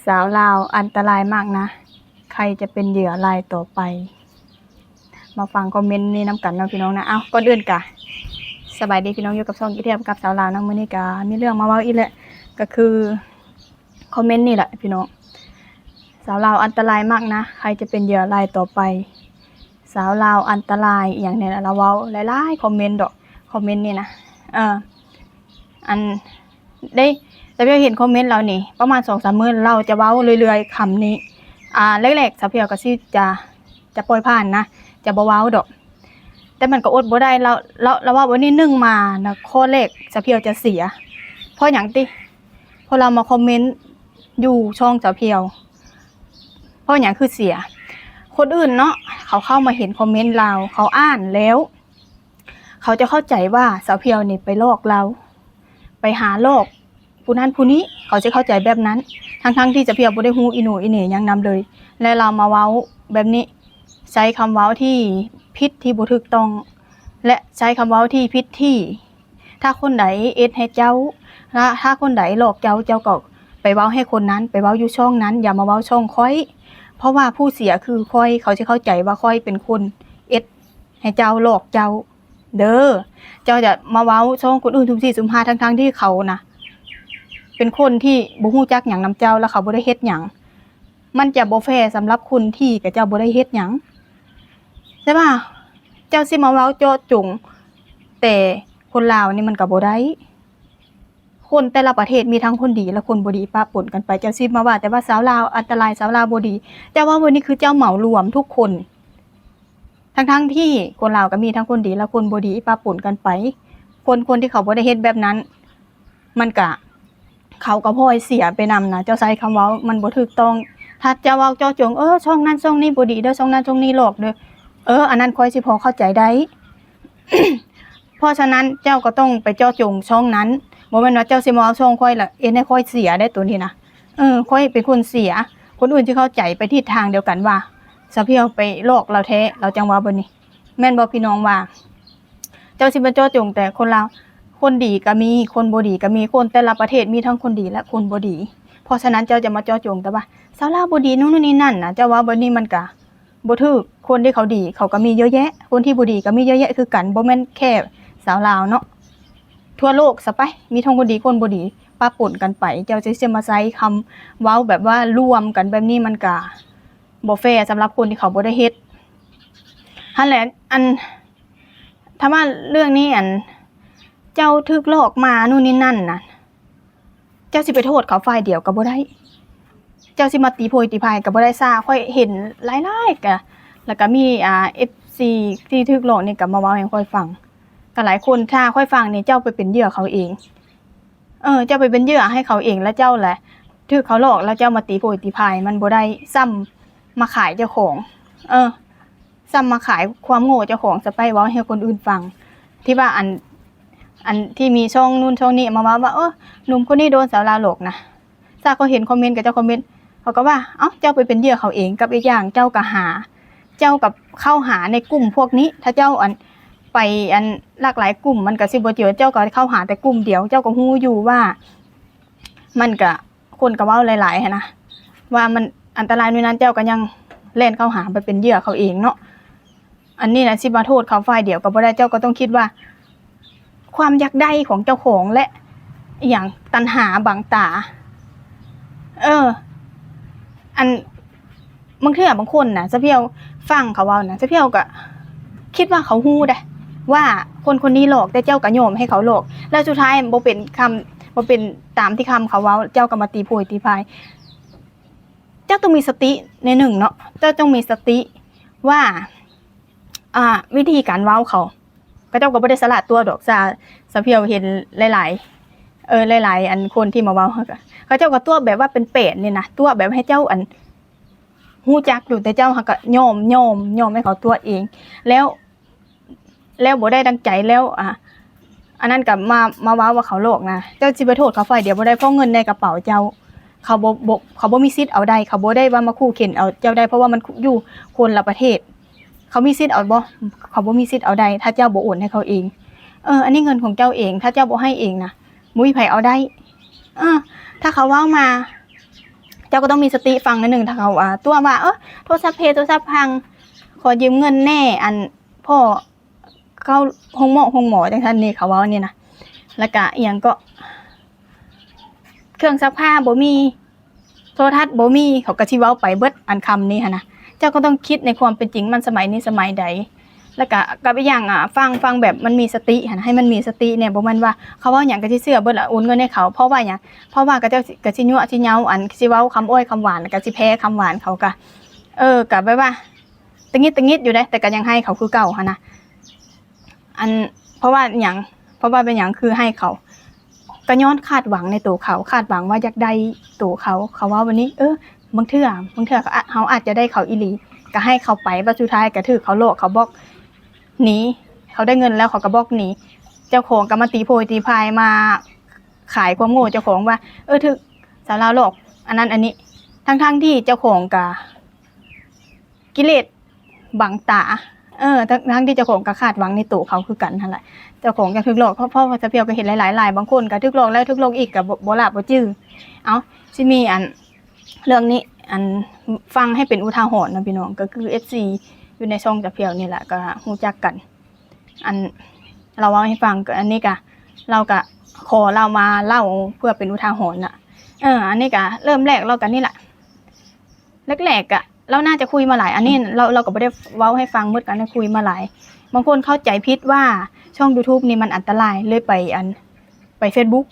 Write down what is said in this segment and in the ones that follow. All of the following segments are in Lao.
ສາວລາວອັນຕະລາຍມາກນະ ໃຄຈະເປັນເຫຍື່ອລາຍຕໍ່ໄປ. ມາຟັງຄອມເມັນນີ້ນຳກັນເນາະພີ່ນ້ອງນະ. ເອົ້າ ກ່ອນອື່ນກະສະບາຍດີພີ່ນ້ອງ ຢູ່ກັບຊ່ອງອີແທມກັບສາວລາວນະ. ມື້ນີ້ກະມີເລື່ອງມາເວົ້າອີກແຫຼະ ກະຄືຄອມເມັນນີ້ແຫຼະພີ່ນ້ອງ. ສາວລາວອັນຕະລາຍມາກນະ ໃຄຈະເປັນເຫຍື່ອລາຍຕໍ່ໄປ. ສາວລາວອັນຕະລາຍອີ່ຫຍັງນີ້ລະ ລາວເວົ້າຫຼາຍໆຄອມເມັນດອກ ຄອມເມັນນີ້ນະ. ເອີ ອັນ ເດ້ ສາວພຽວເຫັນຄອມເມັນລາວນີ້ປະມານສອງສາມມື້ ລາວຈະເວົ້າເລື້ອຍໆຄຳນີ້. ອາ ແລກໆສາວພຽວກໍຊິຈະ ຈະປ່ອຍຜ່ານນະ ຈະບໍ່ເວົ້າດອກ ແຕ່ມັນກໍອົດບໍ່ໄດ້. ລາວ ລາວ ລາວເວົ້າແບບນີ້ ໜຶ່ງມານະ ຂໍ້ແລກສາວພຽວຈະເສຍ ເພາະຫຍັງຕິ ເພາະລາວມາຄອມເມັນຢູ່ຊ່ອງສາວພຽວ. ເພາະຫຍັງຄືເສຍ? ຄົນອື່ນເນາະ ເຂົາເຂົ້າມາເຫັນຄອມເມັນລາວ ເຂົາອ່ານແລ້ວ ເຂົາຈະເຂົ້າໃຈວ່າສາວພຽວນີ້ໄປຫຼອກລາວ ໄປຫາຫຼອກຜູ້ນັ້ນຜູ້ນີ້ ເຂົາຈະເຂົ້າໃຈແບບນັ້ນ ທັງໆທີ່ສາວພຽວບໍ່ໄດ້ຮູ້ອີໂໜອີເໜຫຍັງນຳເລີຍ ແລະລາວມາເວົ້າແບບນີ້ ໃຊ້ຄຳເວົ້າທີ່ຜິດ ທີ່ບໍ່ຖືກຕ້ອງ ແລະໃຊ້ຄຳເວົ້າທີ່ຜິດທີ່ ຖ້າຄົນໃດເຮັດໃຫ້ເຈົ້າ ຖ້າ ຖ້າຄົນໃດຫຼອກເຈົ້າ ເຈົ້າກໍໄປເວົ້າໃຫ້ຄົນນັ້ນ ໄປເວົ້າຢູ່ຊ່ອງນັ້ນ ຢ່າມາເວົ້າຊ່ອງຂ້ອຍ ເພາະວ່າຜູ້ເສຍຄືຂ້ອຍ ເຂົາຊິເຂົ້າໃຈວ່າຂ້ອຍເປັນຄົນເຮັດໃຫ້ເຈົ້າ ຫຼອກເຈົ້າເດີ. ເຈົ້າຈະມາເວົ້າຊ່ອງຄົນອື່ນຊຸ່ມສີ່ຊຸ່ມຫ້າ ທັງໆທີ່ເຂົານະເປັນຄົນທີ່ບໍ່ຮູ້ຈັກຫຍັງນຳເຈົ້າ ແລະເຂົາບໍ່ໄດ້ເຮັດຫຍັງ ມັນຈະບໍ່ແຟສຳລັບຄົນທີ່ຂະເຈົ້າບໍ່ໄດ້ເຮັດຫຍັງ. ແຕ່ວ່າເຈົ້າຊິມາເວົ້າເຈາະຈົງແຕ່ຄົນລາວນີ້ມັນກໍບໍ່ໄດ້. ຄົນແຕ່ລະປະເທດມີທັງຄົນດີ ແລະຄົນບໍ່ດີປະປົນກັນໄປ. ເຈົ້າຊິມາວ່າແຕ່ວ່າສາວລາວອັນຕະລາຍ ສາວລາວບໍ່ດີ ເຈົ້າເວົ້າແບບນີ້ຄືເຈົ້າເໝົາລວມທຸກຄົນ ທັງໆທີ່ຄົນລາວກໍມີທັງຄົນດີ ແລະຄົນບໍ່ດີປະປົນກັນໄປ. ຄົນ ຄົນທີ່ເຂົາບໍ່ໄດ້ເຮັດແບບນັ້ນ ມັນກະ ເຂົາກໍພອຍເສຍໄປນຳນະ. ເຈົ້າໃຊ້ຄຳເວົ້າມັນບໍ່ຖືກຕ້ອງ. ຖ້າເຈົ້າເວົ້າເຈາະຈົງ ເອີ ຊ່ອງນັ້ນຊ່ອງນີ້ບໍ່ດີເດີ ຊ່ອງນັ້ນຊ່ອງນີ້ຫຼອກເດີ ເອີ ອັນນັ້ນຂ້ອຍຊິພໍເຂົ້າໃຈໄດ້. ເພາະສະນັ້ນເຈົ້າກໍຕ້ອງໄປເຈາະຈົງຊ່ອງນັ້ນ ບໍ່ແມ່ນວ່າເຈົ້າຊິມາເວົ້າຊ່ອງຂ້ອຍ ແລ້ວເຮັດໃຫ້ຂ້ອຍເສຍໄດ໋ ໂຕນີ້ນະ. ເອີ ຂ້ອຍເປັນຄົນເສຍ ຄົນອື່ນຊິເຂົ້າໃຈໄປທິດທາງດຽວກັນວ່າ ສາວພຽວໄປຫຼອກລາວແທ້ ລາວຈັ່ງເວົ້າແບບນີ້ ແມ່ນບໍ່ພີ່ນ້ອງວ່າ? ເຈົ້າຊິມາເຈາະຈົງແຕ່ຄົນລາວ ຄົນດີກໍມີ ຄົນບໍ່ດີກໍມີ ຄົນແຕ່ລະປະເທດມີທັງຄົນດີ ແລະຄົນບໍ່ດີ. ເພາະສະນັ້ນເຈົ້າຈະມາເຈາະຈົງແຕ່ວ່າສາວລາວບໍ່ດີ ໂນ່ນນີ້ນັ້ນນະ ເຈົ້າເວົ້າແບບນີ້ມັນກະ ບໍ່ຖືກ. ຄົນທີ່ເຂົາດີເຂົາກໍມີເຍອະແຍະ ຄົນທີ່ບໍ່ດີກໍມີເຍອະແຍະຄືກັນ ບໍ່ແມ່ນແຄ່ສາວລາວເນາະ ທົ່ວໂລກຊະໄປ ມີທັງຄົນດີຄົນບໍ່ດີປະປົນກັນໄປ. ເຈົ້າຊິມາໃຊ້ຄຳເວົ້າແບບວ່າລວມກັນແບບນີ້ ມັນກະບໍ່ແຟສຳລັບຄົນທີ່ເຂົາບໍ່ໄດ້ເຮັດຫັ້ນແຫຼະ. ອັນ ຖ້າວ່າເລື່ອງນີ້ ອັນ ເຈົ້າຖືກຫຼອກມາໂນ່ນນີ້ນັ້ນນະ ເຈົ້າຊິໄປໂທດເຂົາຝ່າຍດຽວກໍບໍ່ໄດ້ ເຈົ້າຊິມາຕີໂພຍຕີພາຍກໍບໍ່ໄດ້. ຊາ ຂ້ອຍເຫັນຫຼາຍໆ ກະ ແລ້ວກໍມີ ອາ ເອັຟຊີ ທີ່ຖືກຫຼອກນີ້ກໍມາເວົ້າໃຫ້ຂ້ອຍຟັງ ກໍຫຼາຍຄົນ. ຖ້າຂ້ອຍຟັງນີ້ ເຈົ້າໄປເປັນເຫຍື່ອເຂົາເອງ ເອີ ເຈົ້າໄປເປັນເຫຍື່ອໃຫ້ເຂົາເອງ ແລ້ວເຈົ້າແຫຼະຖືກເຂົາຫຼອກ ແລ້ວເຈົ້າມາຕີໂພຍຕີພາຍ ມັນບໍ່ໄດ້ ຊ້ຳມາຂາຍເຈົ້າຂອງ ເອີ ຊ້ຳມາຂາຍຄວາມໂງ່ເຈົ້າຂອງຊະໄປ ເວົ້າໃຫ້ຄົນອື່ນຟັງ ທີ່ວ່າ ອັນ ອັນທີ່ມີຊ່ອງນູ້ນຊ່ອງນີ້ມາເວົ້າວ່າ ເອີ ໜຸ່ມຄົນນີ້ໂດນສາວລາວຫຼອກນະ. ຊາ ຂ້ອຍເຫັນຄອມເມັນຂະເຈົ້າຄອມເມັນ ເຂົາກໍວ່າ ເອົ້າ ເຈົ້າໄປເປັນເຫຍື່ອເຂົາເອງ ກັບອີກຢ່າງເຈົ້າກໍຫາ ເຈົ້າກໍເຂົ້າຫາໃນກຸ່ມພວກນີ້ ຖ້າເຈົ້າ ອັນ ໄປ ອັນ ຫຼາກຫຼາຍກຸ່ມ ມັນກໍຊິບໍ່ເຈີ ເຈົ້າກໍເຂົ້າຫາແຕ່ກຸ່ມດຽວ ເຈົ້າກໍຮູ້ຢູ່ວ່າ ມັນກະ ຄົນກໍເວົ້າຫຼາຍໆຫັ້ນນະ ວ່າມັນອັນຕະລາຍໂນ່ນນັ້ນ ເຈົ້າກໍຍັງແລ່ນເຂົ້າຫາໄປເປັນເຫຍື່ອເຂົາເອງເນາະ. ອັນນີ້ນະ ຊິມາໂທດເຂົາຝ່າຍດຽວກໍບໍ່ໄດ້ ເຈົ້າກໍຕ້ອງຄິດວ່າ ຄວາມຢາກໄດ້ຂອງເຈົ້າຂອງ ແລະ ອີ່ຫຍັງ ຕັນຫາບັງຕາ. ເອີ ອັນ ບາງເທື່ອບາງຄົນນະ ສະພຽວຟັງເຂົາເວົ້ານະ ສະພຽວກໍຄິດວ່າເຂົາຮູ້ເດ້ ວ່າຄົນຄົນນີ້ຫຼອກ ແຕ່ເຈົ້າກໍຍອມໃຫ້ເຂົາຫຼອກ ແລ້ວສຸດທ້າຍບໍ່ເປັນຄຳ ບໍ່ເປັນຕາມທີ່ຄຳເຂົາເວົ້າ ເຈົ້າກໍມາຕີໂພຍຕີພາຍ. ເຈົ້າຕ້ອງມີສະຕິໜ້ອຍໜຶ່ງເນາະ ເຈົ້າຕ້ອງມີສະຕິວ່າ ອ່າ ວິທີການເວົ້າເຂົາ ເຂົາເຈົ້າກໍບໍ່ໄດ້ສະຫຼາດຕົວະດອກ ສາ ສາພຽວເຫັນຫຼາຍໆ ເອີ ຫຼາຍໆ ອັນ ຄົນທີ່ມາເວົ້າ ເຂົາເຈົ້າກໍຕົວະແບບວ່າເປັນແປນນີ້ນະ ຕົວະແບບໃຫ້ເຈົ້າ ອັນ ຮູ້ຈັກຢູ່ ແຕ່ເຈົ້າຫາກະຍອມ ຍອມ ຍອມໃຫ້ເຂົາຕົວະເອງ ແລ້ວ ແລ້ວບໍ່ໄດ້ດັ່ງໃຈ ແລ້ວ ອ່າ ອັນນັ້ນກໍມາ ມາເວົ້າວ່າເຂົາຫຼອກນະ. ເຈົ້າຊິໄປໂທດເຂົາຝ່າຍດຽວບໍ່ໄດ້ ເພາະເງິນໃນກະເປົາເຈົ້າ ເຂົາບໍ່ ບໍ່ ເຂົາບໍ່ມີສິດເອົາໄດ້ ເຂົາບໍ່ໄດ້ວ່າມາຂູ່ເຂັນເອົາເຈົ້າໄດ້ ເພາະວ່າມັນຢູ່ຄົນລະປະເທດ ເຂົາມີສິດເອົາບໍ່? ເຂົາບໍ່ມີສິດເອົາໄດ້ ຖ້າເຈົ້າບໍ່ໂອນໃຫ້ເຂົາເອງ. ເອີ ອັນນີ້ເງິນຂອງເຈົ້າເອງ ຖ້າເຈົ້າບໍ່ໃຫ້ເອງນະ ບໍ່ມີໃຜເອົາໄດ້. ເອີ ຖ້າເຂົາເວົ້າມາ ເຈົ້າກໍຕ້ອງມີສະຕິຟັງໜ້ອຍໜຶ່ງ ຖ້າເຂົາ ອ່າ ຕົວະວ່າ ເອີ ໂທລະສັບເພ ໂທລະສັບພັງ ຂໍຢືມເງິນແດ່ ອັນ ພໍ່ເຂົ້າໂຮງໝໍ ໂຮງໝໍ ຈັ່ງຊັ້ນນີ້ ເຂົາເວົ້ານີ້ນະ. ແລ້ວກະອີ່ຫຍັງເກາະ ເຄື່ອງຊັກຜ້າບໍ່ມີ ໂທລະທັດບໍ່ມີ ເຂົາກໍຊິເວົ້າໄປເບິດອັນຄຳນີ້ຫັ້ນນະ. ເຈົ້າກໍຕ້ອງຄິດໃນຄວາມເປັນຈິງ ມັນສະໄໝນີ້ສະໄໝໃດ. ແລ້ວກະ ກັບອີກຢ່າງ ອາ ຟັງ ຟັງແບບມັນມີສະຕິຫັ້ນນະ ໃຫ້ມັນມີສະຕິແດ່. ບໍ່ແມ່ນວ່າເຂົາເວົ້າຫຍັງກໍຊິເຊື່ອເບິດ ລະໂອນເງິນໃຫ້ເຂົາ ເພາະວ່າຫຍັງ? ເພາະວ່າເຂົາເຈົ້າ ກໍຊິຍົວະຊິເຍົາ ອັນ ຊິເວົ້າຄຳອ້ອຍຄຳຫວານ ແລ້ວກໍຊິແພ້ຄຳຫວານເຂົາ ກະ ເອີ ກະແບບວ່າຕະຫງິດຕະຫງິດຢູ່ເດ້ ແຕ່ກໍຍັງໃຫ້ເຂົາຄືເກົ່າຫັ້ນນະ. ອັນ ເພາະວ່າຫຍັງ? ເພາະວ່າເປັນຫຍັງຄືໃຫ້ເຂົາ? ກໍຍ້ອນຄາດຫວັງໃນໂຕເຂົາ ຄາດຫວັງວ່າຢາກໄດ້ໂຕເຂົາ ເຂົາເວົ້າແບບນີ້. ເອີ ບາງເທື່ອ ບາງເທື່ອເຮົາອາດຈະໄດ້ເຂົາອີ່ຫຼີ ກໍໃຫ້ເຂົາໄປ ບັດສຸດທ້າຍກໍຖືກເຂົາຫຼອກ ເຂົາບລັອກໜີ. ເຂົາໄດ້ເງິນແລ້ວເຂົາກໍບລັອກໜີ. ເຈົ້າຂອງກໍມາຕີໂພຍຕີພາຍ ມາຂາຍຄວາມໂງ່ເຈົ້າຂອງວ່າ ເອີ ຖືກສາວລາວຫຼອກ ອັນນັ້ນອັນນີ້ ທັງໆທີ່ເຈົ້າຂອງກໍ ກິເລດບັງຕາ. ເອີ ທັງ ທັງທີ່ເຈົ້າຂອງກໍຄາດຫວັງໃນໂຕເຂົາຄືກັນຫັ້ນແຫຼະ ເຈົ້າຂອງຢາກຖືກຫຼອກ. ເພາະ ເພາະວ່າສາວພຽວກໍເຫັນຫຼາຍໆ ຫຼາຍ ບາງຄົນກໍຖືກຫຼອກແລ້ວຖືກຫຼອກອີກ ກໍບໍ່ ບໍ່ລະບໍ່ຈື່. ເອົ້າ ຊິມີອັນ ເລື່ອງນີ້ ອັນ ຟັງໃຫ້ເປັນອຸທາຫອນນະພີ່ນ້ອງ ກໍຄືເອັຟຊີຢູ່ໃນຊ່ອງສາວພຽວນີ້ແຫຼະ ກໍຮູ້ຈັກກັນ. ອັນ ລາວເວົ້າໃຫ້ຟັງ ກໍອັນນີ້ກະ ລາວກະຂໍລາວມາເລົ່າເພື່ອເປັນອຸທາຫອນນະ. ເອີ ອັນນີ້ກະເລີ່ມແລກລາວກະນີ້ລະ ແລກໆ ກະ ລາວໜ້າຈະຄຸຍມາຫຼາຍ ອັນນີ້ລາວ ລາວກໍບໍ່ໄດ້ເວົ້າໃຫ້ຟັງໝົດ ກະໄດ້ຄຸຍມາຫຼາຍ. ບາງຄົນເຂົ້າໃຈຜິດວ່າຊ່ອງຢູທູບນີ້ມັນອັນຕະລາຍ ເລີຍໄປ ອັນ ໄປເຟສບຸກ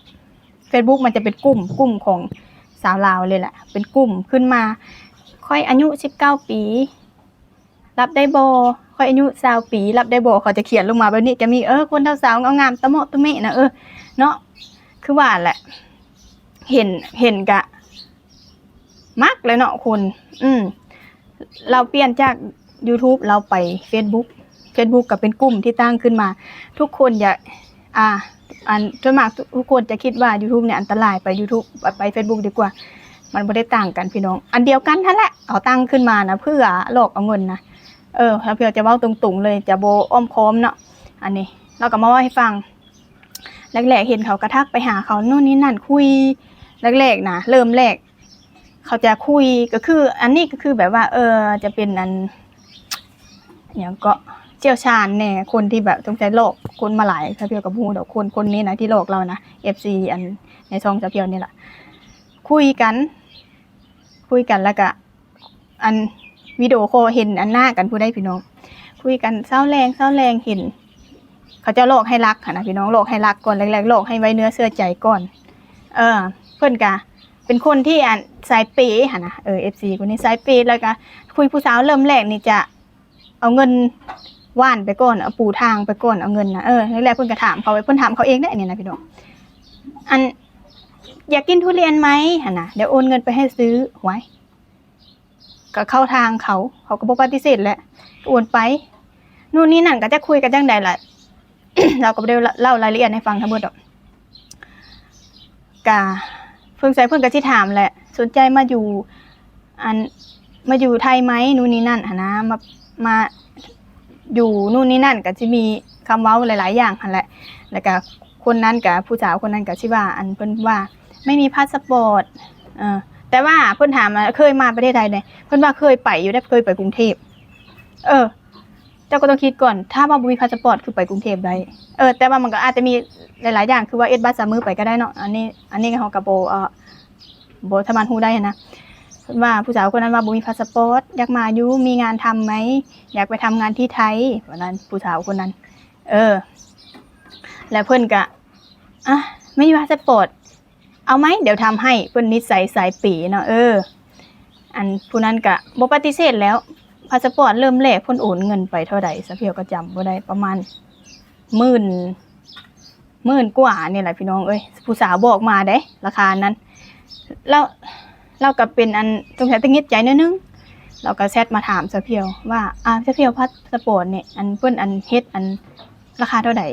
ເຟສບຸກມັນຈະເປັນກຸ່ມ ກຸ່ມຂອງສາວລາວເລີຍແຫຼະ ເປັນກຸ່ມຂຶ້ນມາ ຂ້ອຍອາຍຸສິບເກົ້າປີ ຮັບໄດ້ບໍ່? ຂ້ອຍອາຍຸຊາວປີ ຮັບໄດ້ບໍ່? ເຂົາຈະຂຽນລົງມາແບບນີ້ ຈະມີ ເອີ ຄົນເຖົ້າສາວງາມໆ ຕະເໝາະຕະເໝະນະ ເອີ ເນາະ ຄືວ່າແຫຼະ ເຫັນ ເຫັນກະມັກແຫຼະເນາະຄົນ. ອືມ ລາວປ່ຽນຈາກຢູທູບ ລາວໄປເຟສບຸກ ເຟສບຸກກໍເປັນກຸ່ມທີ່ຕັ້ງຂຶ້ນມາ ທຸກຄົນຢາກ ອ່າ ອັນ ສ່ວນມາກທຸກຄົນຈະຄິດວ່າຢູທູບນີ້ອັນຕະລາຍ ໄປຢູທູບ ໄປເຟສບຸກດີກວ່າ. ມັນບໍ່ໄດ້ຕ່າງກັນພີ່ນ້ອງ ອັນດຽວກັນຫັ້ນແຫຼະ ເຂົາຕັ້ງຂຶ້ນມານະ ເພື່ອຫຼອກເອົາເງິນນະ. ເອີ ສາວພຽວຈະເວົ້າຕົງໆເລີຍ ຈະບໍ່ອ້ອມຄ້ອມເນາະ. ອັນນີ້ລາວກໍມາເວົ້າໃຫ້ຟັງ ແລກໆເຫັນເຂົາກໍທັກໄປຫາເຂົາ ໂນ່ນນີ້ນັ້ນ ຄຸຍ ແລກໆນະ ເລີ່ມແລກ ເຂົາຈະຄຸຍ ກໍຄື ອັນນີ້ກໍຄືແບບວ່າ ເອີ ຈະເປັນອັນ ຫຍັງເກາະ ຊ່ຽວຊານແດ່ ຄົນທີ່ແບບສົງໄສຫຼອກຄົນມາຫຼາຍ. ສາວພຽວກໍບໍ່ຮູ້ດອກ ຄົນ ຄົນນີ້ນະທີ່ຫຼອກລາວນະ ເອັຟຊີ ອັນ ໃນຊ່ອງສາວພຽວນີ້ລະ ຄຸຍກັນ ຄຸຍກັນ ແລ້ວກະ ອັນ ວິດີໂອຄໍເຫັນອັນໜ້າກັນພຸ້ນໃດ໋ພີ່ນ້ອງ ຄຸຍກັນເຊົ້າແລງ ເຊົ້າແລງ ເຫັນເຂົາເຈົ້າຫຼອກໃຫ້ລັກຫັ້ນນະພີ່ນ້ອງ ຫຼອກໃຫ້ລັກກ່ອນ ແລກໆ ຫຼອກໃຫ້ໄວ້ເນື້ອເຊື່ອໃຈກ່ອນ. ເອີ ເພິ່ນກະເປັນຄົນທີ່ ອັນ ສາຍເປຫັ້ນນະ ເອີ ເອັຟຊີ ຄົນນີ້ສາຍເປ ແລ້ວກະຄຸຍຜູ້ສາວເລີ່ມແລກນີ້ຈະເອົາເງິນຫວ່ານໄປກ່ອນ ເອົາປູທາງໄປກ່ອນ ເອົາເງິນນະ. ເອີ ແລກໆເພິ່ນກະຖາມເຂົາ ເພິ່ນຖາມເຂົາເອງເດ້ ອັນນີ້ນະພີ່ນ້ອງ ອັນ ຢາກກິນທຸລຽນໄໝ? ຫັ້ນນະ ດຽວໂອນເງິນໄປໃຫ້ຊື້. ຫວາຍ ກໍເຂົ້າທາງເຂົາ ເຂົາກໍບໍ່ປະຕິເສດແຫຼະ ໂອນໄປ ໂນ່ນນີ້ນັ້ນ ກໍຈັກຄຸຍກັນຈັ່ງໃດລະ ລາວກໍບໍ່ໄດ້ເລົ່າລາຍລະອຽດໃຫ້ຟັງທັງໝົດດອກ. ກະ ເພິ່ນໃສເພິ່ນກໍຊິຖາມແຫຼະ ສົນໃຈມາຢູ່ ອັນ ມາຢູ່ໄທໄໝ? ໂນ່ນນີ້ນັ້ນຫັ້ນນະ ມາ ມາຢູ່ໂນ່ນນີ້ນັ້ນ ກໍຊິມີຄຳເວົ້າຫຼາຍໆຢ່າງຫັ້ນແຫຼະ. ແລ້ວກະຄົນນັ້ນກະ ຜູ້ສາວຄົນນັ້ນກະຊິວ່າ ອັນ ເພິ່ນວ່າ ໄມ່ມີພາສປອດ ເອີ ແຕ່ວ່າເພິ່ນຖາມວ່າເຄີຍມາປະເທດໄທເດ ເພິ່ນວ່າເຄີຍໄປຢູ່ເດ ເຄີຍໄປກຸງເທບ. ເອີ ເຈົ້າກໍຕ້ອງຄິດກ່ອນ ຖ້າວ່າບໍ່ມີພາສປອດຄືໄປກຸງເທບໄດ້? ເອີ ແຕ່ວ່າມັນກໍອາດຈະມີຫຼາຍໆຢ່າງ ຄືວ່າເຮັດບັດສາມມື້ໄປກໍໄດ້ເນາະ ອັນນີ້ ອັນນີ້ເຮົາກໍບໍ່ ເອີ ບໍ່ສາມາດຮູ້ໄດ້ຫັ້ນນະ. ເພິ່ນວ່າ ຜູ້ສາວຄົນນັ້ນວ່າບໍ່ມີພາສປອດ ຢາກມາຢູ່ ມີງານທຳໄໝ? ຢາກໄປທຳງານທີ່ໄທ ວ່ານັ້ນ ຜູ້ສາວຄົນນັ້ນ. ເອີ ແລ້ວເພິ່ນກະ ອາ ມີພາສປອດ ເອົາໄໝ? ດຽວທຳໃຫ້ ເພິ່ນນິໄສສາຍເປເນາະ. ເອີ ອັນຜູ້ນັ້ນກະບໍ່ປະຕິເສດແລ້ວ ພາສປອດເລີ່ມແລກເພິ່ນໂອນເງິນໄປເທົ່າໃດ ສາວພຽວກໍຈຳບໍ່ໄດ້ ປະມານໝື່ນ ໝື່ນກວ່ານີ້ແຫຼະພີ່ນ້ອງເອີຍ ຜູ້ສາວບອກມາເດ້ ລາຄານັ້ນ. ລາວ ລາວກໍເປັນ ອັນ ສົງໄສຕະຫງິດໃຈໜ້ອຍໜຶ່ງ ລາວກໍແຊັດມາຖາມສາວພຽວວ່າ ອາ ສາວພຽວ ພາສປອດນີ້ ອັນ ເພິ່ນ ອັນ ເຮັດ ອັນ ລາຄາເທົ່າໃດ?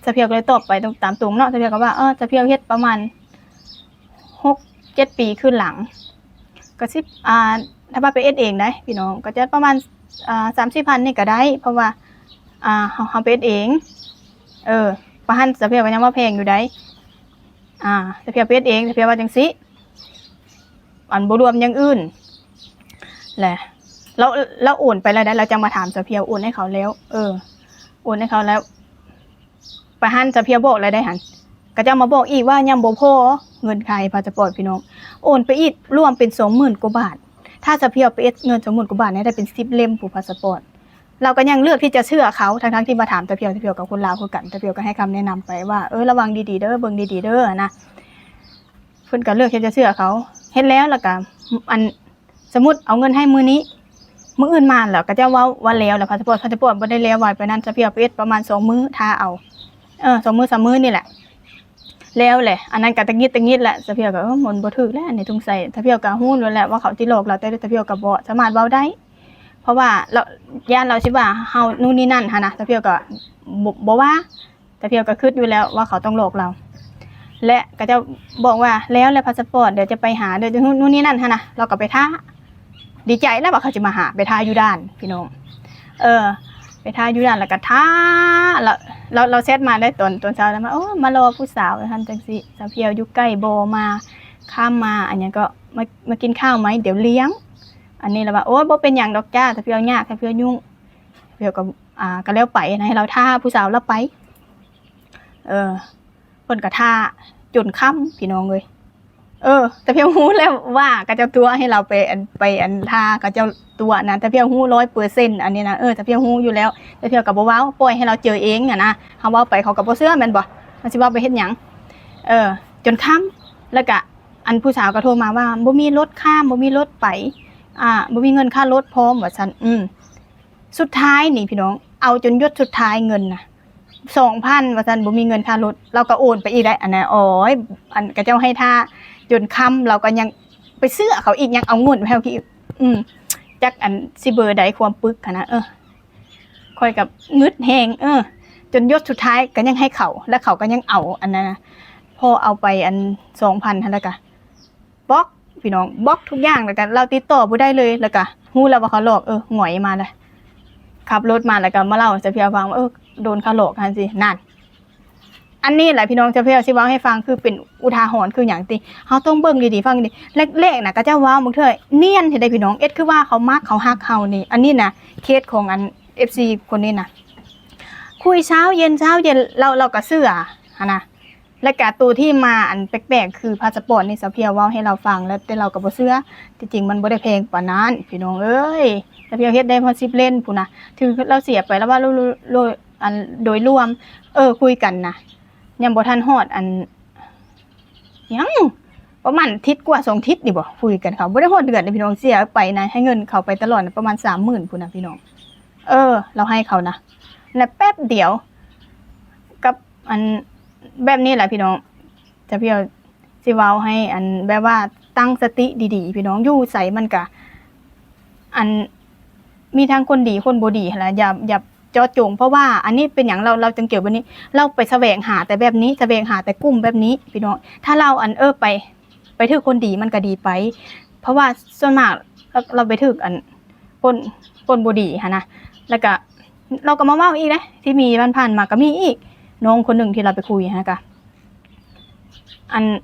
ສາວພຽວກໍເລີຍຕອບໄປຕາມຕົງເນາະ ສາວພຽວກໍວ່າ ເອີ ສາວພຽວເຮັດປະມານຫົກເຈັດປີຄືນຫຼັງ ກໍສິບ ອ່າ ຖ້າວ່າໄປເຮັດເອງໄດ໋ພີ່ນ້ອງ ກໍຈະປະມານ ອ່າ ສາມສີ່ພັນນີ້ກໍໄດ້ ເພາະວ່າ ອ່າ ເຮົາ ເຮົາໄປເຮັດເອງ. ເອີ ປະຫັ້ນສາວພຽວກໍຍັງວ່າແພງຢູ່ໄດ໋. ອ່າ ສາວພຽວໄປເຮັດເອງ ສາວພຽວວ່າຈັ່ງຊີ້. ອັນ ບໍ່ລວມຢ່າງອື່ນ. ແລະ ລາວ ລາວໂອນໄປແລ້ວໃດ໋ ລາວຈັ່ງມາຖາມສາວພຽວ ໂອນໃຫ້ເຂົາແລ້ວ ເອີ ໂອນໃຫ້ເຂົາແລ້ວ ປະຫັນສາວພຽວບອກແລ້ວໃດ໋ຫັ້ນ ເຂົາເຈົ້າມາບອກອີກວ່າຍັງບໍ່ພໍເງິນຄ່າພາສະປອດ ພີ່ນ້ອງ ໂອນໄປອີກລວມເປັນສອງໝື່ນກວ່າບາດ. ຖ້າສາວພຽວໄປເຮັດເງິນສອງໝື່ນກວ່າບາດນີ້ ໄດ້ເປັນສິບເຫຼັ້ມພຸ້ນພາສະປອດ. ລາວກໍຍັງເລືອກທີ່ຈະເຊື່ອເຂົາ ທັງໆທີ່ມາຖາມສາວພຽວ ສາວພຽວກໍຄົນລາວຄືກັນ ສາວພຽວກໍໃຫ້ຄຳແນະນຳໄປວ່າ ເອີ ລະວັງດີໆເດີ ເບິ່ງດີໆເດີ ຫັ້ນນະ. ເພິ່ນກໍເລືອກທີ່ຈະເຊື່ອເຂົາ ເຮັດແລ້ວ ແລ້ວກໍ ອັນ ສົມມຸດເອົາເງິນໃຫ້ມື້ນີ້ ມື້ອື່ນມາແລ້ວ ເຂົາເຈົ້າເວົ້າວ່າແລ້ວ ແລ້ວພາສະປອດ ພາສະປອດບໍ່ໄດ້ແລ້ວໄວປານນັ້ນ ສາວພຽວໄປເຮັດປະມານສອງມື້ ຖ້າເອົາ ເອີ ສອງມື້ສາມມື້ນີ້ແຫຼະ ແລ້ວແຫຼະ. ອັນນັ້ນກໍຕະຫງິດຕະຫງິດແຫຼະ ສາວພຽວກໍ ເອີ ມັນບໍ່ຖືກແລ້ວ ອັນນີ້ສົງໄສ ສາວພຽວກໍຮູ້ແລ້ວແຫຼະວ່າເຂົາຊິຫຼອກລາວ ແຕ່ສາວພຽວກໍບໍ່ສາມາດເວົ້າໄດ້ ເພາະວ່າລາວ ຢ້ານລາວຊິວ່າເຮົານູ່ນນີ້ນັ້ນຫັ້ນນະ ສາວພຽວກໍບໍ່ ບໍ່ວ່າ ສາວພຽວກໍຄິດຢູ່ແລ້ວວ່າເຂົາຕ້ອງຫຼອກລາວ ແລະ ເຂົາເຈົ້າບອກວ່າ ແລ້ວ ແລ້ວພາສະປອດ ດຽວຈະໄປຫາເດີ ນູ່ນນີ້ນັ້ນຫັ້ນນະ ລາວກໍໄປຖ້າ ດີໃຈແລ້ວວ່າເຂົາຊິມາຫາ ໄປຖ້າຢູ່ດ່ານ ພີ່ນ້ອງ ເອີ ໄປຖ້າຢູ່ດ່ານ ແລ້ວກໍຖ້າ ລາວ ລາວ ລາວແຊັດມາໄດ້ຕອນ ຕອນເຊົ້າ ລາວມາ ໂອ້ ມາລໍຜູ້ສາວ ຈັ່ງຊັ້ນຈັ່ງຊີ້ ສາວພຽວຢູ່ໃກ້ບໍ່ ມາ ຂ້າມມາ ອັນຫຍັງກໍ ມາ ມາກິນຂ້າວໄໝ ດຽວລ້ຽງ ອັນນີ້ລາວວ່າ ໂອ້ຍ ບໍ່ເປັນຫຍັງດອກຈ້າ ສາວພຽວຍາກ ສາວພຽວຫຍຸ້ງ ສາວພຽວກໍ ອ່າ ກໍແລ້ວໄປນະ ໃຫ້ລາວຖ້າຜູ້ສາວລາວໄປ ເອີ ເພິ່ນກໍຖ້າຈົນຄ່ຳ ພີ່ນ້ອງເອີຍ ເອີ ສາວພຽວຮູ້ແລ້ວວ່າເຂົາເຈົ້າຕົວະໃຫ້ລາວໄປ ອັນ ໄປ ອັນ ຖ້າເຂົາເຈົ້າຕົວະນະ ສາວພຽວຮູ້ຮ້ອຍເປີເຊັນ ອັນນີ້ນະ ເອີ ສາວພຽວຮູ້ຢູ່ແລ້ວ ສາວພຽວກໍບໍ່ເວົ້າ ປ່ອຍໃຫ້ລາວເຈີເອງຫັ້ນນະ ເຮົາເວົ້າໄປເຂົາກໍບໍ່ເຊື່ອແມ່ນບໍ່ ມັນຊິເວົ້າໄປເຮັດຫຍັງ ເອີ ຈົນຄ່ຳ ແລ້ວກະ ອັນ ຜູ້ສາວກໍໂທມາວ່າ ບໍ່ມີລົດຂ້າມ ບໍ່ມີລົດໄປ ອ່າ ບໍ່ມີເງິນຄ່າລົດພ້ອມ ວ່າຊັ້ນ ອືມ ສຸດທ້າຍນີ້ພີ່ນ້ອງ ເອົາຈົນຢົດສຸດທ້າຍເງິນນະ ສອງພັນ ວ່າຊັ້ນ ບໍ່ມີເງິນຄ່າລົດ ລາວກໍໂອນໄປອີກແຫຼະ ອັນນັ້ນ ໂອ້ຍ ອັນ ເຂົາເຈົ້າໃຫ້ຖ້າຈົນຄ່ຳ ລາວກໍຍັງໄປເຊື່ອເຂົາອີກ ຍັງເອົາເງິນໄປໃຫ້ເຂົາອີກ ອືມ ຈັກ ອັນ ຊິເບີໃດ ຄວາມປຶກຫັ້ນນະ ເອີ ຂ້ອຍກໍງຶດແຮງ ເອີ ຈົນຢົດສຸດທ້າຍກໍຍັງໃຫ້ເຂົາ ແລະ ເຂົາກໍຍັງເອົາ ອັນນັ້ນນະ ພໍເອົາໄປ ອັນ ສອງພັນຫັ້ນ ແລ້ວກໍບລັອກ ພີ່ນ້ອງ ບລັອກທຸກຢ່າງ ແລ້ວກໍລາວຕິດຕໍ່ບໍ່ໄດ້ເລີຍ ແລ້ວກໍຮູ້ແລ້ວວ່າເຂົາຫຼອກ ເອີ ຫງອຍມາແລ້ວ ຂັບລົດມາ ແລ້ວກໍມາເລົ່າໃຫ້ສາວພຽວຟັງວ່າ ເອີ ໂດນເຂົາຫຼອກ ຈັ່ງຊີ້ ນັ້ນ ອັນນີ້ແຫຼະພີ່ນ້ອງ ສາວພຽວຊິເວົ້າໃຫ້ຟັງ ຄືເປັນອຸທາຫອນ ຄືຫຍັງຕິ ເຮົາຕ້ອງເບິ່ງດີໆ ຟັງດີ ແລກໆນະ ເຂົາເຈົ້າເວົ້າບາງເທື່ອນຽນໃຫ້ໄດ້ພີ່ນ້ອງ ເຮັດຄືວ່າເຂົາມັກເຂົາຮັກເຮົານີ້ ອັນນີ້ນະ ເຄສຂອງ ອັນ ເອັຟຊີ ຄົນນີ້ນະ ຄຸຍເຊົ້າເຢັນ ເຊົ້າເຢັນ ລາວ ລາວກໍເຊື່ອຫັ້ນນະ ແລະກະໂຕທີ່ມາອັນແປກໆ ຄືພາສະປອດນີ້ ສາວພຽວເວົ້າໃຫ້ລາວຟັງແລ້ວ ແຕ່ລາວກໍບໍ່ເຊື່ອ ທີ່ຈິງມັນບໍ່ໄດ້ແພງປານນັ້ນ ພີ່ນ້ອງເອີຍ ສາວພຽວເຮັດໄດ້ຮອດສິບເຫຼັ້ມພຸ້ນນະ ຖືລາວເສຍໄປ ລາວວ່າໂລ ໂລ ໂລ ອັນ ໂດຍລວມ ເອີ ຄຸຍກັນນະ ຍັງບໍ່ທັນຮອດອັນ ຫຍັງ ປະມານທິດກວ່າສອງທິດນີ້ບໍ່ ຄຸຍກັນ ເຂົາບໍ່ໄດ້ຮອດເດືອນເດ້ພີ່ນ້ອງ ເສຍໄປນະ ໃຫ້ເງິນເຂົາໄປຕະຫຼອດນະ ປະມານສາມໝື່ນພຸ້ນນະພີ່ນ້ອງ ເອີ ລາວໃຫ້ເຂົານະ ໃນແປັບດຽວ ກັບ ອັນ ແບບນີ້ແຫຼະພີ່ນ້ອງ ສາວພຽວຊິເວົ້າໃຫ້ ອັນ ແບບວ່າຕັ້ງສະຕິດີໆ ພີ່ນ້ອງ ຢູ່ໃສມັນກະ ອັນ ມີທັງຄົນດີຄົນບໍ່ດີຫັ້ນລະ ຢ່າ ຢ່າເຈາະຈົງ ເພາະວ່າອັນນີ້ເປັນຫຍັງລາວ ລາວຈຶ່ງເຈີແບບນີ້ ລາວໄປສະແຫວງຫາແຕ່ແບບນີ້ ສະແຫວງຫາແຕ່ກຸ່ມແບບນີ້ ພີ່ນ້ອງ ຖ້າລາວ ອັນ ເອີ ໄປ ໄປຖືກຄົນດີມັນກະດີໄປ ເພາະວ່າສ່ວນມາກລາວ ລາວໄປຖືກ ອັນ ຄົນ ຄົນບໍ່ດີຫັ້ນນະ ແລ້ວກະລາວກໍມາເວົ້າອີກເດ້ ທີ່ມີຜ່ານໆມາກໍມີອີກ ນ້ອງຄົນໜຶ່ງທີ່ລາວໄປຄຸຍຫັ້ນນະ ກະ ອັນ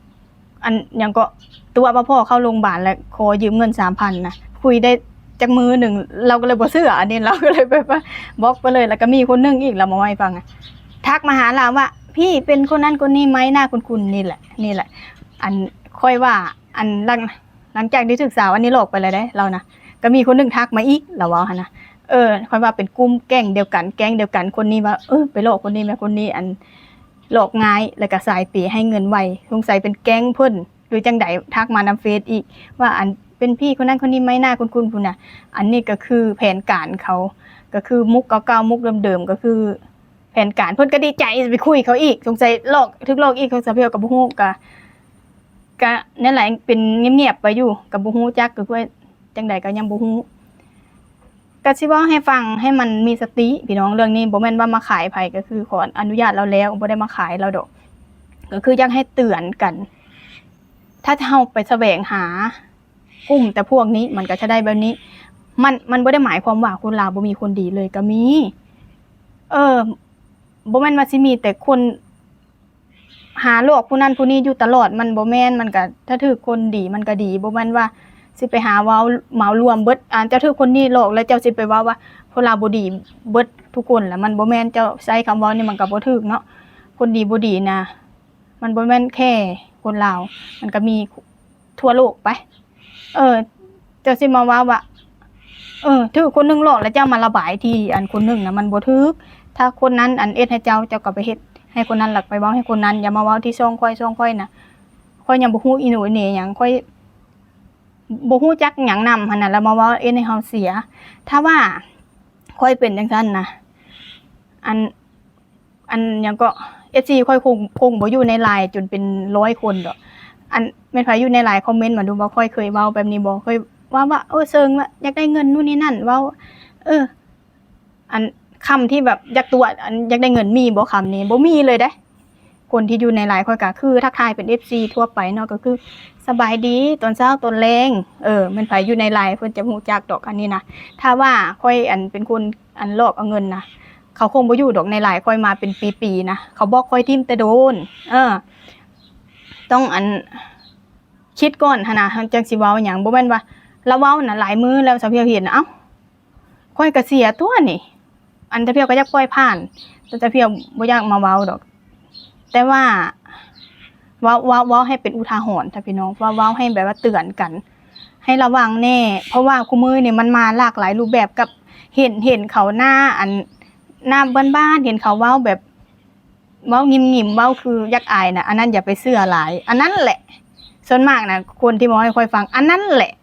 ອັນຫຍັງເກາະ ຕົວະວ່າພໍ່ເຂົ້າໂຮງບານ ແລ້ວຂໍຢືມເງິນສາມພັນນະ ຄຸຍໄດ້ຈັກມື້ໜຶ່ງ ລາວກໍເລີຍບໍ່ເຊື່ອ ອັນນີ້ລາວກໍເລີຍແບບວ່າບລັອກໄປເລີຍ ແລ້ວກໍມີຄົນໜຶ່ງອີກ ລາວມາເວົ້າໃຫ້ຟັງ ທັກມາຫາລາວວ່າ ພີ່ເປັນຄົນນັ້ນຄົນນີ້ໄໝ ໜ້າຄຸ້ນໆ ນີ້ແຫຼະ ນີ້ແຫຼະ ອັນ ຂ້ອຍວ່າ ອັນ ຫຼັງ ຫຼັງຈາກທີ່ຖືກສາວອັນນີ້ຫຼອກໄປແລ້ວເດ້ ລາວນະ ກໍມີຄົນໜຶ່ງທັກມາອີກ ລາວເວົ້າຫັ້ນນະ ເອີ ຂ້ອຍວ່າເປັນກຸ່ມແກ້ງດຽວກັນ ແກ້ງດຽວກັນ ຄົນນີ້ວ່າ ເອີ ໄປຫຼອກຄົນນີ້ແມ່ ຄົນນີ້ ອັນ ຫຼອກງ່າຍ ແລ້ວກໍສາຍເປໃຫ້ເງິນໄວ ສົງໄສເປັນແກ້ງເພິ່ນ ຫຼືຈັ່ງໃດ ທັກມານຳເຟສອີກ ວ່າ ອັນ ເປັນພີ່ຄົນນັ້ນຄົນນີ້ໄໝ ໜ້າຄຸ້ນໆ ພຸ້ນນະ ອັນນີ້ກໍຄືແຜນການເຂົາ ກໍຄືມຸກເກົ່າໆ ມຸກເດີມໆ ກໍຄືແຜນການ ເພິ່ນກໍດີໃຈ ໄປຄຸຍເຂົາອີກ ສົງໄສຫຼອກ ຖືກຫຼອກອີກ ສາວພຽວກໍບໍ່ຮູ້ ກະ ກະນັ້ນແຫຼະ ເປັນງຽບໆໄປຢູ່ ກໍບໍ່ຮູ້ຈັກ ກໍຄືຈັ່ງໃດກໍຍັງບໍ່ຮູ້ ກະຊິເວົ້າໃຫ້ຟັງ ໃຫ້ມັນມີສະຕິພີ່ນ້ອງ ເລື່ອງນີ້ບໍ່ແມ່ນວ່າມາຂາຍໃຜ ກໍຄືຂໍອະນຸຍາດລາວແລ້ວ ບໍ່ໄດ້ມາຂາຍລາວດອກ ກໍຄືຢາກໃຫ້ເຕືອນກັນ ຖ້າເຮົາໄປສະແຫວງຫາກຸ່ມແຕ່ພວກນີ້ ມັນກໍຈະໄດ້ແບບນີ້ ມັນ ມັນບໍ່ໄດ້ໝາຍຄວາມວ່າຄົນລາວບໍ່ມີຄົນດີເລີຍ ກໍມີ ເອີ ບໍ່ແມ່ນວ່າຊິມີແຕ່ຄົນ ຫາຫຼອກຜູ້ນັ້ນຜູ້ນີ້ຢູ່ຕະຫຼອດ ມັນບໍ່ແມ່ນ. ມັນກະ ຖ້າຖືກຄົນດີມັນກະດີ ບໍ່ແມ່ນວ່າຊິໄປຫາເວົ້າເໝົາລວມເບິດ ອາ ເຈົ້າຖືກຄົນນີ້ຫຼອກ ແລ້ວເຈົ້າຊິໄປເວົ້າວ່າຄົນລາວບໍ່ດີເບິດທຸກຄົນ ລະມັນບໍ່ແມ່ນ. ເຈົ້າໃຊ້ຄຳເວົ້ານີ້ມັນກະບໍ່ຖືກເນາະ. ຄົນດີບໍ່ດີນະ ມັນບໍ່ແມ່ນແຄ່ຄົນລາວ ມັນກະມີທົ່ວໂລກໄປ. ເອີ ເຈົ້າຊິມາເວົ້າວ່າ ເອີ ຖືກຄົນໜຶ່ງຫຼອກ ແລ້ວເຈົ້າມາລະບາຍທີ່ອັນຄົນໜຶ່ງນະ ມັນບໍ່ຖືກ. ຖ້າຄົນນັ້ນອັນເຮັດໃຫ້ເຈົ້າ ເຈົ້າກໍໄປເຮັດໃຫ້ຄົນນັ້ນ ແລ້ວໄປເວົ້າໃຫ້ຄົນນັ້ນ. ຢ່າມາເວົ້າທີ່ຊ່ອງຂ້ອຍ ຊ່ອງຂ້ອຍນະ ຂ້ອຍຍັງບໍ່ຮູ້ອີໂໜອີເໜຫຍັງ ຂ້ອຍບໍ່ຮູ້ຈັກຫຍັງນຳຫັ້ນນະ ແລ້ວມາເວົ້າເຮັດໃຫ້ເຮົາເສຍ. ຖ້າວ່າຂ້ອຍເປັນຈັ່ງຊັ້ນນະ ອັນ ອັນຫຍັງເກາະ ເອັຟຊີຂ້ອຍຄົງ ຄົງບໍ່ຢູ່ໃນລາຍຈົນເປັນຮ້ອຍຄົນດອກ. ອັນແມ່ນໃຜຢູ່ໃນລາຍຄອມເມັນມາດູວ່າຂ້ອຍເຄີຍເວົ້າແບບນີ້ບໍ່? ເຄີຍເວົ້າວ່າ ໂອ້ ເຊິ່ງວ່າຢາກໄດ້ເງິນນູ້ນນີ້ນັ້ນ ເວົ້າ ເອີ ອັນຄຳທີ່ແບບຢາກຕົວະ ອັນຢາກໄດ້ເງິນມີບໍ່? ຄຳນີ້ບໍ່ມີເລີຍເດ້. ຄົນທີ່ຢູ່ໃນລາຍຂ້ອຍກໍຄືທັກທາຍເປັນເອັຟຊີທົ່ວໄປເນາະ ກໍຄືສະບາຍດີຕອນເຊົ້າຕອນແລງ. ເອີ ແມ່ນໃຜຢູ່ໃນລາຍເພິ່ນຈະຮູ້ຈັກດອກອັນນີ້ນະ. ຖ້າວ່າຂ້ອຍອັນເປັນຄົນອັນຫຼອກເອົາເງິນນະ ເຂົາຄົງບໍ່ຢູ່ດອກໃນລາຍຂ້ອຍມາເປັນປີໆນະ ເຂົາບລັອກຂ້ອຍຖິ້ມແຕ່ໂດນ. ເອີ ຕ້ອງອັນ ຄິດກ່ອນຫັ້ນນະ ຈັ່ງຊິເວົ້າຫຍັງ. ບໍ່ແມ່ນວ່າລາວເວົ້ານະ ຫຼາຍມື້ແລ້ວສາວພຽວເຫັນ ເອົ້າ ຂ້ອຍກະເສຍຕົວະນີ້. ອັນສາວພຽວກະຢາກປ່ອຍຜ່ານ ແຕ່ສາວພຽວບໍ່ຢາກມາເວົ້າດອກ. ແຕ່ວ່າເວົ້າ ເວົ້າ ເວົ້າໃຫ້ເປັນອຸທາຫອນຊະພີ່ນ້ອງ ເວົ້າ ເວົ້າໃຫ້ແບບວ່າເຕືອນກັນ ໃຫ້ລະວັງແດ່. ເພາະວ່າຄູ່ມື້ນີ້ມັນມາຫຼາກຫຼາຍຮູບແບບ ກັບເຫັນ ເຫັນເຂົາໜ້າອັນ ໜ້າບ້ານໆ ເຫັນເຂົາເວົ້າແບບ ເວົ້າຫງິມໆ ເວົ້າຄືຢາກອາຍນະ ອັນນັ້ນຢ່າໄປເຊື່ອຫຼາຍ. ອັນນັ້ນແຫຼະ ສ່ວນມາກນະ ຄົນທີ່ເວົ້າໃຫ້ຂ້ອຍຟັງ ອັນນັ້ນແຫຼະ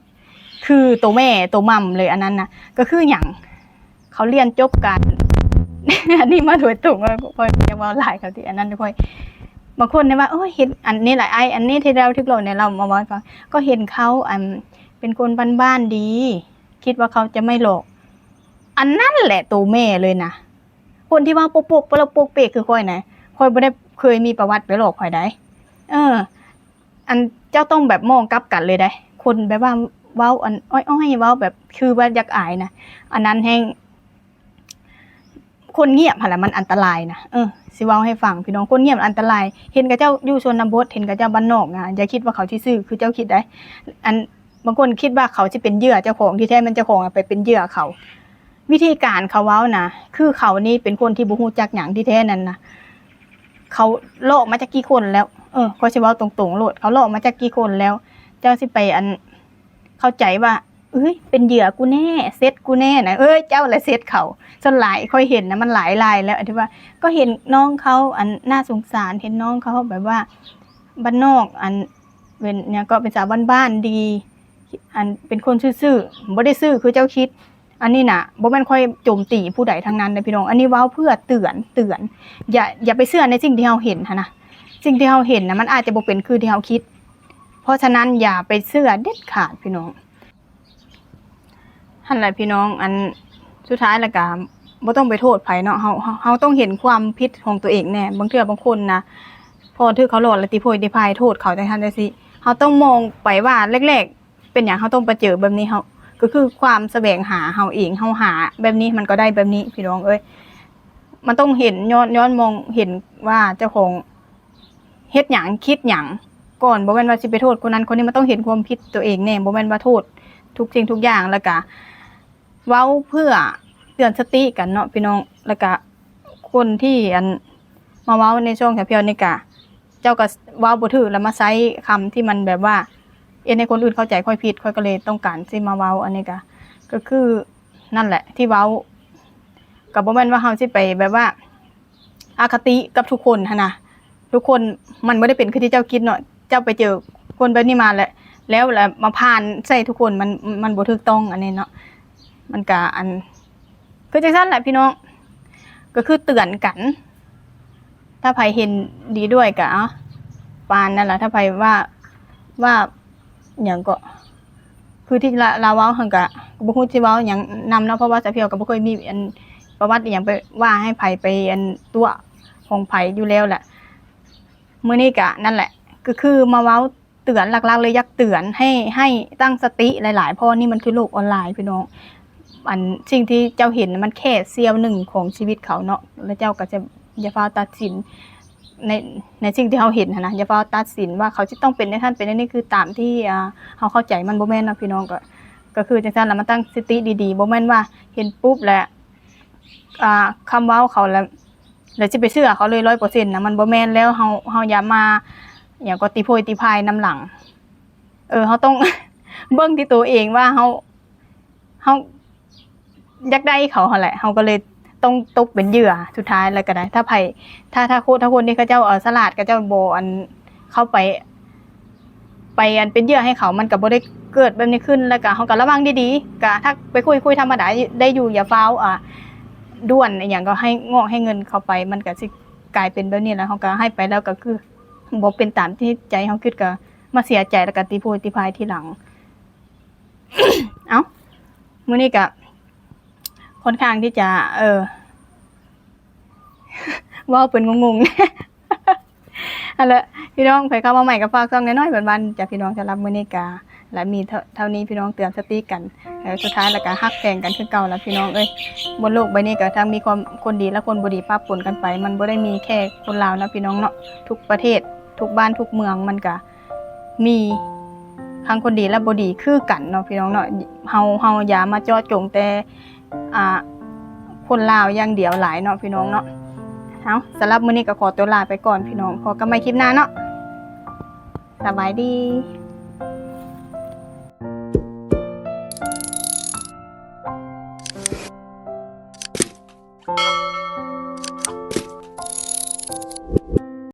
ຄືໂຕແມ່ໂຕໝ່ຳເລີຍ. ອັນນັ້ນນະ ກໍຄືຫຍັງ ເຂົາຮຽນຈົບການ ອັນນີ້ມາໂດຍຕົງ ຂ້ອຍຢາກເວົ້າຫຼາຍເຂົາຕິ ອັນນັ້ນຂ້ອຍ ບາງຄົນໄດ້ວ່າ ໂອ້ຍ ເຫັນອັນນີ້ລະອ້າຍ ອັນນີ້ທີ່ລາວຖືກຫຼອກນີ້ ລາວມາເວົ້າໃຫ້ຟັງ ກໍເຫັນເຂົາ ອັນ ເປັນຄົນບ້ານໆດີ ຄິດວ່າເຂົາຈະໄມ່ຫຼອກ. ອັນນັ້ນແຫຼະໂຕແມ່ເລີຍນະ. ຄົນທີ່ເວົ້າປົກໆ ປະໂລກໂປກເປກຄືຂ້ອຍນະ ຂ້ອຍບໍ່ໄດ້ເຄີຍມີປະຫວັດໄປຫຼອກໃຜໃດ. ເອີ ອັນເຈົ້າຕ້ອງແບບມອງກັບກັນເລີຍໃດ໋ ຄົນແບບວ່າເວົ້າອັນອ້ອຍໆ ເວົ້າແບບຄືວ່າຢາກອາຍນະ ອັນນັ້ນແຮ່ງ ຄົນງຽບຫັ້ນລະມັນອັນຕະລາຍນະ. ເອີ ຊິເວົ້າໃຫ້ຟັງພີ່ນ້ອງ ຄົນງຽບອັນຕະລາຍ. ເຫັນເຂົາເຈົ້າຢູ່ຊົນນະບົດ ເຫັນເຂົາເຈົ້າບ້ານນອກນະ ຢ່າຄິດວ່າເຂົາຊິຊື່ຄືເຈົ້າຄິດໃດ໋. ອັນ ບາງຄົນຄິດວ່າເຂົາຊິເປັນເຫຍື່ອ ເຈົ້າຂອງ ທີ່ແທ້ແມ່ນເຈົ້າຂອງໄປເປັນເຫຍື່ອເຂົາ. ວິທີການເຂົາເວົ້ານະ ຄືເຂົານີ້ເປັນຄົນທີ່ບໍ່ຮູ້ຈັກຫຍັງ ທີ່ແທ້ນັ້ນນະ ເຂົາຫຼອກມາຈັກກີ່ຄົນແລ້ວ. ເອີ ຂ້ອຍຊິເວົ້າຕົງໆໂລດ ເຂົາຫຼອກມາຈັກກີ່ຄົນແລ້ວ ເຈົ້າຊິໄປອັນ ເຂົ້າໃຈວ່າ ເອີຍ ເປັນເຫຍື່ອກູແນ່ ເຊັດກູແນ່ນະ. ເອີຍ ເຈົ້າແຫຼະເຊັດເຂົາ. ສ່ວນຫຼາຍຂ້ອຍເຫັນນະ ມັນຫຼາຍລາຍແລ້ວ ອັນທີ່ວ່າ ກໍເຫັນນ້ອງເຂົາອັນໜ້າສົງສານ ເຫັນນ້ອງເຂົາແບບວ່າບ້ານນອກ ອັນ ເປັນຫຍັງເກາະ ເປັນສາວບ້ານໆດີ ອັນເປັນຄົນຊື່ໆ ບໍ່ໄດ້ຊື່ຄືເຈົ້າຄິດ. ອັນນີ້ນະ ບໍ່ແມ່ນຂ້ອຍໂຈມຕີຜູ້ໃດທັງນັ້ນເດ້ພີ່ນ້ອງ ອັນນີ້ເວົ້າເພື່ອເຕືອນ ເຕືອນ ຢ່າ ຢ່າໄປເຊື່ອໃນສິ່ງທີ່ເຮົາເຫັນຫັ້ນນະ. ສິ່ງທີ່ເຮົາເຫັນນະ ມັນອາດຈະບໍ່ເປັນຄືທີ່ເຮົາຄິດ. ເພາະສະນັ້ນຢ່າໄປເຊື່ອເດັດຂາດພີ່ນ້ອງ. ຫັ້ນແຫຼະພີ່ນ້ອງ ອັນສຸດທ້າຍແລ້ວກະບໍ່ຕ້ອງໄປໂທດໃຜເນາະ. ເຮົາ ເຮົາ ເຮົາຕ້ອງເຫັນຄວາມຜິດຂອງຕົວເອງແດ່. ບາງເທື່ອບາງຄົນນະ ພໍຖືກເຂົາຫຼອກແລ້ວຕິໂພຍຕິພາຍໂທດເຂົາຈັ່ງຊັ້ນຈັ່ງຊີ້. ເຮົາຕ້ອງມອງໄປວ່າແລກໆ ເປັນຫຍັງເຮົາຕ້ອງໄປເຈີແບບນີ້ ເຮົາ ກໍຄືຄວາມສະແຫວງຫາເຮົາເອງ ເຮົາຫາແບບນີ້ມັນກໍໄດ້ແບບນີ້ພີ່ນ້ອງເອີຍ. ມັນຕ້ອງເຫັນ ຍ້ອນ ຍ້ອນມອງເຫັນວ່າເຈົ້າຂອງເຮັດຫຍັງ ຄິດຫຍັງກ່ອນ. ບໍ່ແມ່ນວ່າຊິໄປໂທດຄົນນັ້ນຄົນນີ້ ມັນຕ້ອງເຫັນຄວາມຜິດຕົວເອງແດ່ ບໍ່ແມ່ນວ່າໂທດທຸກສິ່ງທຸກຢ່າງ. ແລ້ວກະເວົ້າເພື່ອເຕືອນສະຕິກັນເນາະພີ່ນ້ອງ. ແລ້ວກະຄົນທີ່ອັນມາເວົ້າໃນຊ່ອງສາວພຽວນີ້ກະ ເຈົ້າກໍເວົ້າບໍ່ຖືກ ແລ້ວມາໃຊ້ຄຳທີ່ມັນແບບວ່າເຮັດໃຫ້ຄົນອື່ນເຂົ້າໃຈຂ້ອຍຜິດ ຂ້ອຍກໍເລີຍຕ້ອງການຊິມາເວົ້າ. ອັນນີ້ກໍ ກໍຄືນັ້ນແຫຼະທີ່ເວົ້າ ກໍບໍ່ແມ່ນວ່າເຮົາຊິໄປແບບວ່າອະຄະຕິກັບທຸກຄົນຫັ້ນນະ. ທຸກຄົນມັນບໍ່ໄດ້ເປັນຄືທີ່ເຈົ້າຄິດເນາະ. ເຈົ້າໄປເຈີຄົນແບບນີ້ມາແລ້ວ ແລ້ວ ແລ້ວມາຜ່ານໃສ່ທຸກຄົນ ມັນ ມັນບໍ່ຖືກຕ້ອງ. ອັນນີ້ເນາະ ມັນກະອັນ ຄືຈັ່ງຊັ້ນແຫຼະພີ່ນ້ອງ ກໍຄືເຕືອນກັນ. ຖ້າໃຜເຫັນດີດ້ວຍກະ ເອົາ ປານນັ້ນລະ. ຖ້າໃຜວ່າ ວ່າຫຍັງເກາະ ຄືທີ່ລາ ລາວເວົ້າຫັ້ນກະ ກໍບໍ່ຮູ້ຊິເວົ້າຫຍັງນຳເນາະ ເພາະວ່າສາວພຽວກໍບໍ່ເຄີຍມີອັນປະຫວັດອີ່ຫຍັງໄປວ່າໃຫ້ໃຜ ໄປອັນຕົວະຂອງໃຜຢູ່ແລ້ວແຫຼະ. ມື້ນີ້ກະນັ້ນແຫຼະ ກໍຄືມາເວົ້າ ເຕືອນ ຫຼັກໆເລີຍ ຢາກເຕືອນໃຫ້ ໃຫ້ຕັ້ງສະຕິຫຼາຍໆ ເພາະວ່ານີ້ມັນຄືໂລກອອນລາຍພີ່ນ້ອງ. ອັນສິ່ງທີ່ເຈົ້າເຫັນມັນແຄ່ສ່ຽວໜຶ່ງຂອງຊີວິດເຂົາເນາະ ແລ້ວເຈົ້າກໍຈະຢ່າຟ້າວຕັດສິນ ໃນ ໃນສິ່ງທີ່ເຮົາເຫັນຫັ້ນນະ ຢ່າຟ້າວຕັດສິນວ່າເຂົາຊິຕ້ອງເປັນຈັ່ງຊັ້ນເປັນຢ່າງນີ້ ຄືຕາມທີ່ ອ່າ ເຮົາເຂົ້າໃຈ ມັນບໍ່ແມ່ນເນາະພີ່ນ້ອງ. ກໍ ກໍຄືຈັ່ງຊັ້ນລະ ມາຕັ້ງສະຕິດີໆ ບໍ່ແມ່ນວ່າເຫັນປຸບແລ້ວ ອ່າ ຄຳເວົ້າເຂົາແລ້ວ ແລ້ວຊິໄປເຊື່ອເຂົາເລີຍຮ້ອຍເປີເຊັນນະ ມັນບໍ່ແມ່ນ. ແລ້ວເຮົາ ເຮົາຢ່າມາ ຫຍັງກໍ ຕີໂພຍຕີພາຍນຳຫຼັງ. ເອີ ເຮົາຕ້ອງເບິ່ງທີ່ໂຕເອງວ່າເຮົາ ເຮົາຢາກໄດ້ເຂົາຫັ້ນແຫຼະ ເຮົາກໍເລີຍຕ້ອງຕົກເປັນເຫຍື່ອສຸດທ້າຍແລ້ວກໍໄດ້. ຖ້າໃຜ ຖ້າ ຖ້າຄົນ ຖ້າຄົນທີ່ເຂົາເຈົ້າ ເອີ ສະຫຼາດ ເຂົາເຈົ້າບໍ່ ອັນ ເຂົ້າໄປ ໄປ ອັນ ເປັນເຫຍື່ອໃຫ້ເຂົາ ມັນກໍບໍ່ໄດ້ເກີດແບບນີ້ຂຶ້ນ. ແລ້ວກໍເຮົາກໍລະວັງດີໆ ກໍທັກໄປຄຸຍ ຄຸຍທຳມະດາໄດ້ຢູ່ ຢ່າຟ້າວ ອ່າ ດ່ວນອີ່ຫຍັງກໍໃຫ້ງອກໃຫ້ເງິນເຂົາໄປ ມັນກໍຊິກາຍເປັນແບບນີ້ແຫຼະ. ເຮົາກໍໃຫ້ໄປແລ້ວກໍຄືບໍ່ເປັນຕາມທີ່ໃຈເຮົາຄິດ ກໍມາເສຍໃຈ ແລ້ວກໍຕີໂພຍຕີພາຍທີຫຼັງ. ເອົ້າ ມື້ນີ້ກະຄ່ອນຂ້າງທີ່ຈະ ເອີ ເວົ້າເປັນງົງໆ ຫັ້ນແຫຼະ ພີ່ນ້ອງ ໃຜເຂົ້າມາໃໝ່ກໍຝາກຊ່ອງນ້ອຍໆ ບ້ານໆ ຈ້າ ພີ່ນ້ອງ. ສຳລັບມື້ນີ້ກະ ລະມີເທົ່າ ເທົ່ານີ້ ພີ່ນ້ອງ ເຕືອນສະຕິກັນ ເອີ ສຸດທ້າຍແລ້ວກະຮັກແພງກັນຄືເກົ່າລະ ພີ່ນ້ອງເອີຍ. ບົນໂລກໃບນີ້ກະທັງມີຄວາມ ຄົນດີ ແລະ ຄົນບໍ່ດີປະປົນກັນໄປ ມັນບໍ່ໄດ້ມີແຄ່ຄົນລາວເນາະ ພີ່ນ້ອງເນາະ ທຸກປະເທດ ທຸກບ້ານ ທຸກເມືອງ ມັນກະ ມີທັງຄົນດີ ແລະ ບໍ່ດີຄືກັນເນາະ ພີ່ນ້ອງເນາະ. ເຮົາ ເຮົາຢ່າມາເຈາະຈົງແຕ່ ອ່າ ຄົນລາວຢ່າງດຽວຫຼາຍເນາະ ພີ່ນ້ອງເນາະ. ເອົາ ສຳລັບມື້ນີ້ກໍຂໍຕົວລາໄປກ່ອນ ພີ່ນ້ອງ ພໍ້ກັນໃໝ່ຄລິບໜ້າເນາະ. ສະບາຍດີ.